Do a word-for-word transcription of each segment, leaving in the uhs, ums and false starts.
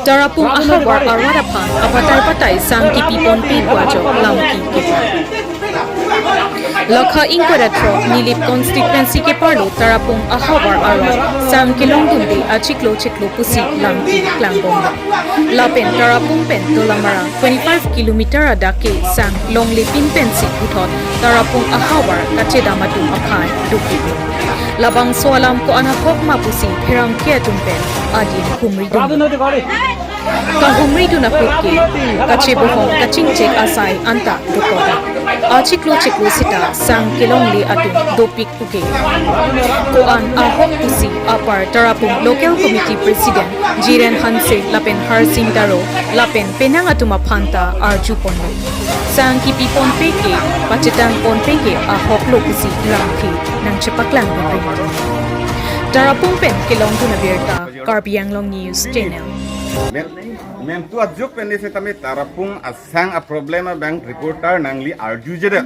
Tarapung ahavar arwat aphan abatai batai sang kipi ponpe pu ajok lamki kepar. Lakha ingkoi ra throk Nilip constituency keparlo Tarapung ahavar arwat sang kelongdunde achiklo chiklo pusi lamki klangbomlo. Lapen Tarapung pen Dolamara twenty-five kilometer adak ke sang longle pin pensi puthot Tarapung ahavar kachedam atum aphai dukik. Labangso alam ko-an ahok ma pusi pherangke atum pen adin humridun. Kahumridun aput ke kachebohong kachingchek asai anta dokok. Achiklo chiklo sita sang kelongle atum dopik puke. Ko-an ahok pusi apar Tarapung Local Committee President Jiren Hanse lapen Harsing Taro lapen penang atum aphanta arjuponlo. Sang kipi ponpe ke, pachetang ponpe ke ahoklo pusi lamki nangchepaklang pupin. Tarapung pen kelongdun abirta, Karbi Anglong News Channel. Men, mentu ajok pen ne setame Tarapung asang a problem abang reporter nangli arjujedet.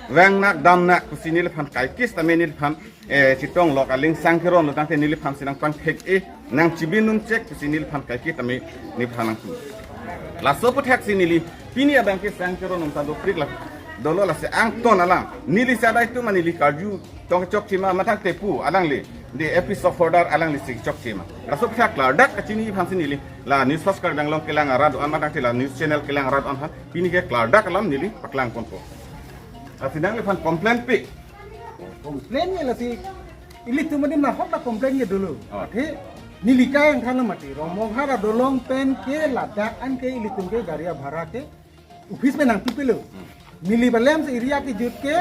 Vangnak damnak pusi neliphan kaikis tame neliphan eh, chetong lok aling sang keron lo tangte neliphan si nangpangthek-e nangchibinun chek pusi neliphan kaikis tame neliphan nangpu. Laso aputhaksi neli pini abang ke sang keron nang ta doprik la dolo lasi angton alam. Neli sadai tu ma neli karju tong chokche ma matang tepu alangli. De episode order alangli si chokche ma. Laso aphuthak klardak kachini aphansi neli la news first Karbi Anglong kelang arat an matang te la news channel kelang arat an aphan pini ke klardak alam neli paklangponpo. Lasi nangliphan complain pi. Complain ya lasi ilitum adim nahok ta complain ke dolo. Oh. Athe neli kangthanlo mati. Rongbonghara dolong pen ke ladak an ke ilitum ke gari abhara ke office pen nangpipelo. Hmm. Neli balem si area kejut ke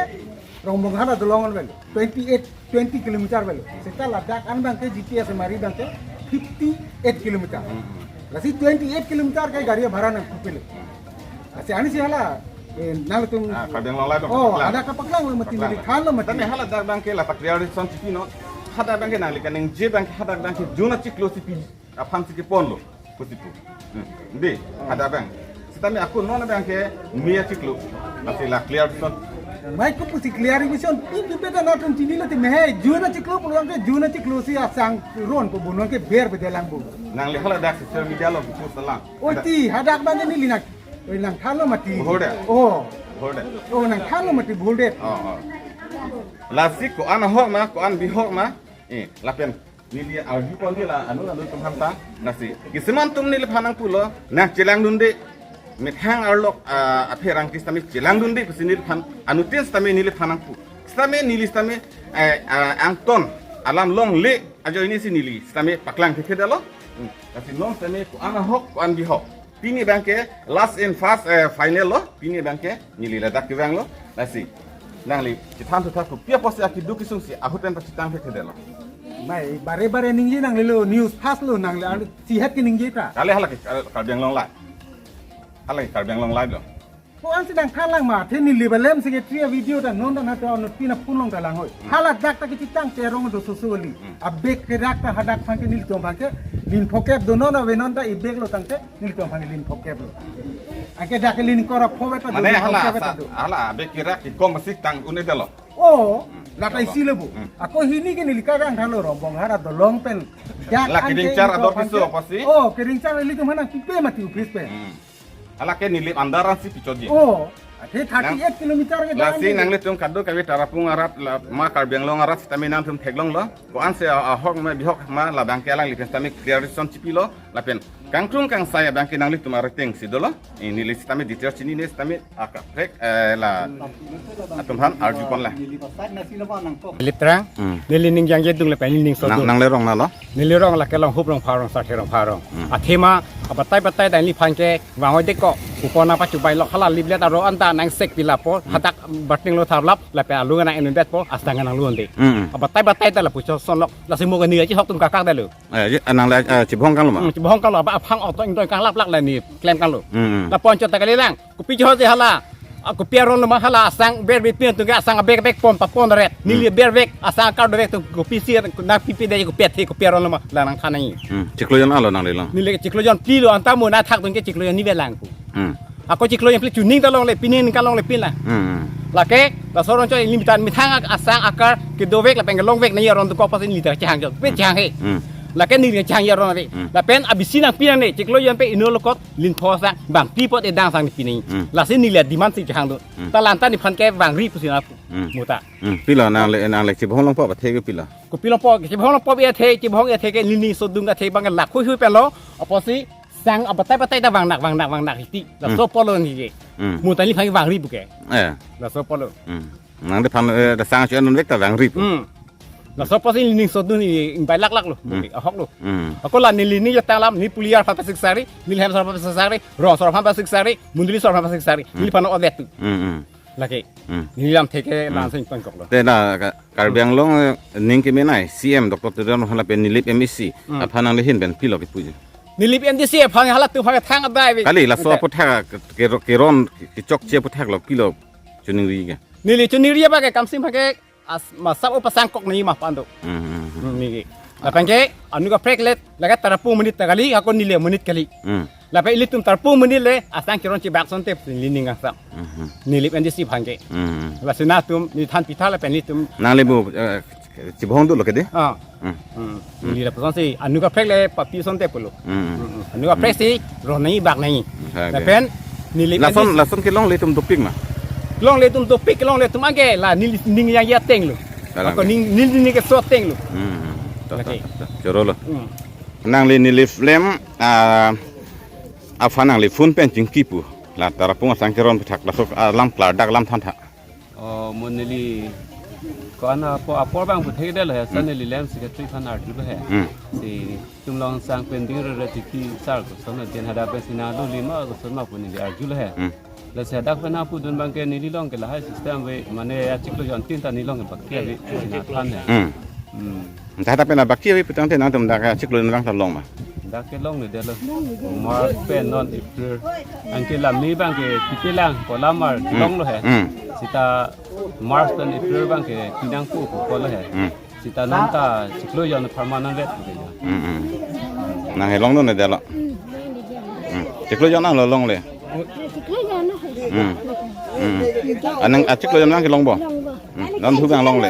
Rongbonghara dolong an avelo. Twenty-eight, twenty kilometer avelo. Seta ladak an abang ke G P S mari abang ke fifty-eight kilometer. Hmm, hmm. Lasi twenty-eight kilometer ke gari abhara nangpipelo. Hmm. Lasi anisi hala, eh, nangtum. Ah, Karbi Anglong Live. Oh, paklang. Ada kapaklanglo mati, paklang. Neli thanlo mati. Tame haladak abang ke la pa-clarification chipi non. Hadak abang ke nangli kaningje abang ke hadak abang ke jun achiklo si pi aphansi keponlo. Pusi pu. Hmm. De, hadak abang. Sitame ako non abang ke me achiklo. Lasi la clarification. Mai ko pusi clarification. Pipi peta nangtum chinilo te me he jun achiklo pulo abang ke jun achiklo si asang ronpo bu non ke ber bedelang bu. Nangli haladak social media along post lang. Oi, hadak. Ti, hadak abang ke neli nang. Oi, nangthanlo mati. Bohol det. Oh. Bohol det. Oh, nangthanlo mati bohol det. Oh, oh. Lasi ko-an ahok ma, ko-an bihok ma. Eh, lapen neli arjupon ke la anu anu atum aphanta. Lasi. Kisiman atum neliphan nangpulo, nangchelangdunde. Methang arlok, ah, apherangke sitame chelangdunde pusi neliphan. Anuttin sitame neliphan nangpu. Sitame neli sitame, eh, ah, angton alam longle ajoine si neli sitame paklang thekthedetlo. Hmm. Lasi non sitame ko-an ahok, ko-an bihok. Pini abang ke last and first, eh, final lo. Pini abang ke neli ladak kevanglo. Lasi nangli chethan thutha kopi apotsi akeduk kesung si ahut pen pachethang thekthedetlo. Mai bare bare ningje nanglelo news first lo nangli anu sihat keningje ta. Kali hala ke Kar-, Karbi Anglong Live. Hala ke Karbi Anglong Live lo. Ko-ansi nangthanlang ma, athe neli balem secretary a-video ta non ta na to no pina punlong ta lang hoi. Hmm. Haladak ta kechetang terong do susu li. Hmm. A-bag kerak ta hadak aphan ke nelitum aphan ke lin phokep do non ave non ta e-bag lo tangte nelitum aphan ke lin phokep lo. Anke dak ke lin kora phokep ta do, mane lin hala phokep ta sa-, do. Hala a-bag kerak ke kom masik tang un-edetlo. Oh, hmm. Lata isi lo bu. Hmm. Ako hini ke neli kangthanlo Rongbonghara dolong pen. Dak la anke keringchar nelitum ador aphan piso ke apotsi? Oh, keringchar ilitum aphan nangpipe mati office pen. Hmm. Hala ke Nilip under ansi pichotji. Oh, athe thirty-eight kilometer ke lasi jalan nanglitum kadokave Tarapung arat la ma Karbi Anglong arat sitame nangtum theklonglo. Ko-ansi a-, ahok ma bihok ma labang ke alanglitum sitame clarification chipilo lapen kangtung kangsai abang ke nanglitum areteng si dolo. Eh, neli sitame detail chinine sitame akaprek, eh, la atum aphan arjupon la. Nilip Terang. Hmm. Neli ning jangje dung le pen neli ning so nang, dung. Nang le rong na lo? Neli rong la ke Longhup Rongpha arong, Sarthe Rongpha arong. Hmm. Athema abatai batai ta neliphan ke vang hoi deko. Kupon apa chubai lok hala lip let aro anta nang sek pilapo. Hmm. Hadak bating lo tharlap lapen alung nang inundetpo asang nang lundi. Hmm. Abatai batai ta lapuson lok lasi mo ke ni aji hok atum kakak detlo. Eh, ji, ah, nang le, ah, chibohong kanglo ma? Hmm, chibohong kanglo ba aphang oto ingdoi kanglaplak la ni klem kanglo. Hmm, hmm. Lapu anchot ta kalilang. Kopi jihor di hala. Ah, kopi aron lo ma hala asang bervek pin atum ke asang abek bek pon papon ret. Neli, hmm, bervek asang akar dovek atum kopisi nangpipe de kopi athe kopi aron lo ma la nangthan nangji. Hmm. Chiklo jon alo nanglelo? Neli chiklo jon phli lo anta mo na thak atum ke chiklo jon ni velang pu. Hmm. Ako chiklo jon phli chuning ta longle pini ningkan longle pin la. Hmm. Lake laso aron chot ilitum ta methang ak-, asang akar kedovek lapen kelongvek nangji aron dokok apotsi neli ta chehang chot. Pe, hmm, chehang he. Hmm. Lake neli chehang ya ron ave. Hmm. Lapen abisi nangpi nangne, chiklo jon pen inut along kot lin pho sang, bang pi apot edang sang neli pi nangji. Hmm. Lasi neli demand si chehang do. Hmm. Ta lanta neliphan ke vangri pusi na pu. Hmm. Muta. Hmm. Pilo nangle, nangle chibong longpo ba athe ke pilo? Kopilo po, chibong longpo ba athe, chibong athe ke neli sodung athe bang lakh hui hui pen lo, apotsi sang abatai batai ta vangnak, vangnak, vangnak hiti. Laso Hmm. apotlo neli ke. Hmm. Muta neliphan ke vangri pu ke. Eh. Laso apotlo. Hmm. Nangli phan, eh, da sang chu non vek ta vangri pu. Hmm. Laso apotsi neli sodung neli ingbai lak lak lo. Hmm. Ahok lo. Hmm. Ako la neli neli tang alam, neli puliyar aphan pasik sari, neli hem asor aphan pasik sari, rong asor aphan pasik sari, mondoli asor aphan pasik sari. Hmm. Neliphan odet tu. Hmm, hmm. Lake. Hmm. Neli lam theke Hmm. langsung tongkok lo. Te la Ka-, Karbi Anglong, eh, ning kemenei C M Doctor Tuliram Ronghang lapen Nilip M D C. Hmm. Aphan nangli ahin pen pilo kipuji? Nilip M D C aphan halatum aphan thang adai ave. Kali, laso Ante. aphuthak ke-, ke-, keron kechokche aphuthak lo pilo choningri ke? Neli choningri abang ke kamsim aphan ke as masap o pasang kok nangji ma pu an do. Hmm, hmm, hmm. Hmm, neli. Lapen ke anu kaprek le lake tarapung amonit ta kali, ako neli amonit kali. Hmm. Lapen ilitum tarapung amonit le asang keron chebak asonte neli ning asam. Hmm, hmm. Nilip M D C aphan ke. Hmm. Lasi nangtum neli than pitha lapen ilitum. Nangli bu, eh, chibong dolo ke de? Ah. Hmm. Hmm. Hmm. Neli lapuson si anu kaprek le papi asonte pulo. Hmm. Hmm, hmm. Anu kaprek si ron nangji bak nangji. Okay. Lapen neli Lason, lason kelongle atum dopik ma? Longle atum dopik, longle atum anke la neli ning yang ya ateng lo. Kalang Ako ke. ning, neli ning keso ateng lo. Hmm. To, to, Lake. to, to. Choro lo. Hmm. Nangli Nilip M D C, ah, aphan nangli phone pen chingki pu. La tarapung asang keron aphuthak laso, ah, alam klardak alam thantha. Oh, mo neli ko-an apor, apor abang pu thekdetlo he, sa Hmm. neli lem secretary aphan arjulo he. Hmm. Si itum along sang pending rere tiki sar koson aden hadak pensi nangdun lima koson ma pu neli arjulo he. Hmm. Lasi hadak pen nangpudun abang ke neli along ke lahai system ave, mane achiklo jontin ta neli along ke baki ave, si nangthan he. Hmm. Hmm. Anta hadak pen baki ave pu tangte nangtum dak achiklo jon abang ta long ma? Dak ke longledetlo. March pen non April. Anke la May abang ke pipelang, kolamar Hmm. longlo he. Hmm. Seta March pen April abang ke pinang pu pu kolo he. Hmm. Seta non ta chiklo jon apharman vet pu ke. Hmm, hmm. Nang he longdunledetlo. Hmm. Chiklo jon nanglo longle? Hmm. Hmm. Anang achiklo jon nang kelongpo? Hmm. Non thu abang longle.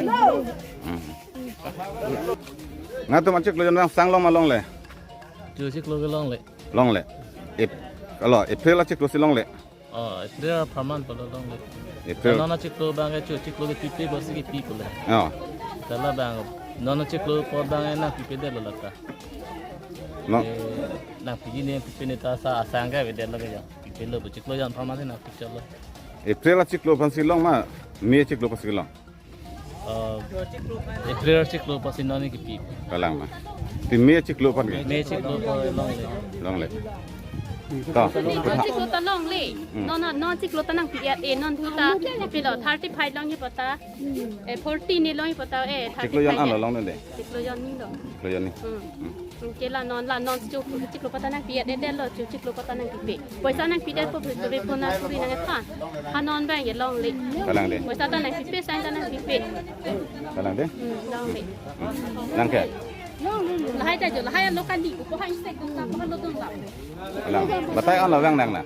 Hmm. Nangtum achiklo jon nang sang long ma longle? Chu chiklo ke longle. Longle. Ep-, alo, April achiklo si longle. Oh, April apharman pulo longle. April. Non achiklo abang ke chu chiklo ke pipe apotsi kepi pulo. Oh. Tala abang, non achiklo apot abang nangpipedetlo lata. No. Eh, nangpiji ne pipe ne ta sa asang ke avedetlo ke ya. Pipelo, chiklo jon apharman si nangpicharlo. April achiklo aphansi long ma, May achiklo aphansi long? Uh, April achiklo apotsi non kepi. Kalang ma. Te May achiklo aphan ke? May achiklo apot longle. Longle. To, May achiklo ta longle. Hmm. Non, non achiklo ta nangpi-et, eh, non thu ta pilo thirty-five longji apot ta. Eh, forty ne longji apot ta, eh, Chiklo jon thirty-five alo ya. Longle de. Chiklo jon ni lo. Chiklo jon ni. Hmm. Hmm. Anke la non, la non chu chiklo apot ta nangpi-etdetlo, chu chiklo apot ta nangpipe. Poisa nangpidet po bhai, bhai phone na kuri nangkethan. Ha non abang ke longle. Kalang de. Poisa ta nangpipe, sang ta nangpipe. Kalang de. Hmm, longle. Hmm. Nang ke? Lahai ta jo, lahai lo kali, ko hang sek ko ka, ko lo dong la. Kalang. Batai on lo abang nang na.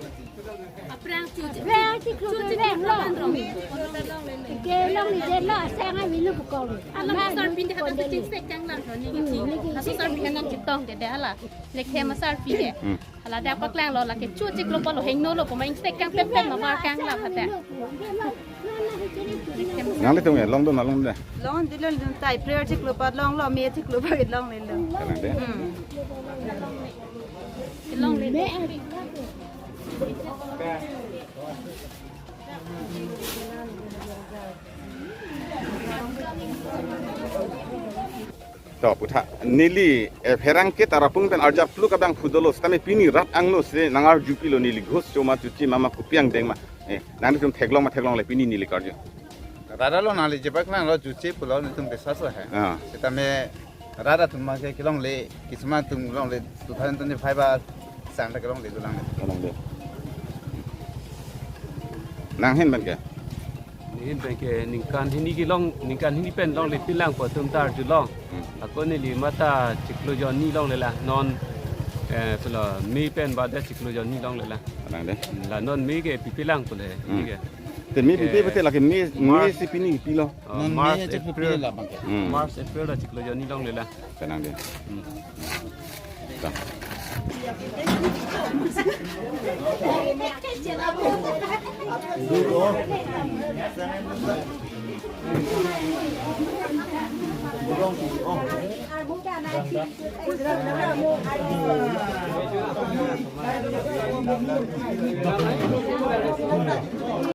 Aphrang chu, aphrang chu, chu, chu, chu, chu, long. Ke longledetlo, asang ave lo pu kong. Ala ma sar pinde ha ta ching sek kang lang ni ki. Hmm, ni ki. Ala sar pinde nang chitong de de ala. Lake ma sar pinde. Hmm. Ala dak paklanglo lake chu chiklo apotlo hingno lo pu ma ingsek kang pet pet ma mar kang la ha ta. Nanglitum ke longdun ma longdun? Longdetlo, longdun ta April chiklo apot longlo, May chiklo apot longlelo. Kalang de. Hmm. Longle. To, putha, neli, eh, pherangke tarapung pen arjap pluk abang phu dolo, setame pini rat angno si nangarju pilo neli ghos choma chuche ma ma kopi angdeng ma. Eh, nangtum theklong ma theklongle pini neli karju? Rat alo nangli jepaklanglo chuche pulo nelitum biswas lo he. Ah. Setame rat atum abang ke kelongle, kisuman atum longle, two thousand twenty-five asang ta kelongle dolang le. Kelongle. Nang ahin abang ke? Neli ahin abang ke ningkan hini kelong, ningkan hini pen longle pilang pu atum ta arjulong. Hmm. Ako neli mata chiklo jonni longle la, non, eh, pulo May pen badet chiklo jonni longle la. Kalang de. La non May ke pipelang pule, Hmm. May ke. Te May pipe, eh, pute lake May, May March, si pini pilo. Uh, non March, May chiklo April, pini la bangke. Hmm. March, April ta chiklo jonni longle la. Kanang de. Hmm. Ta.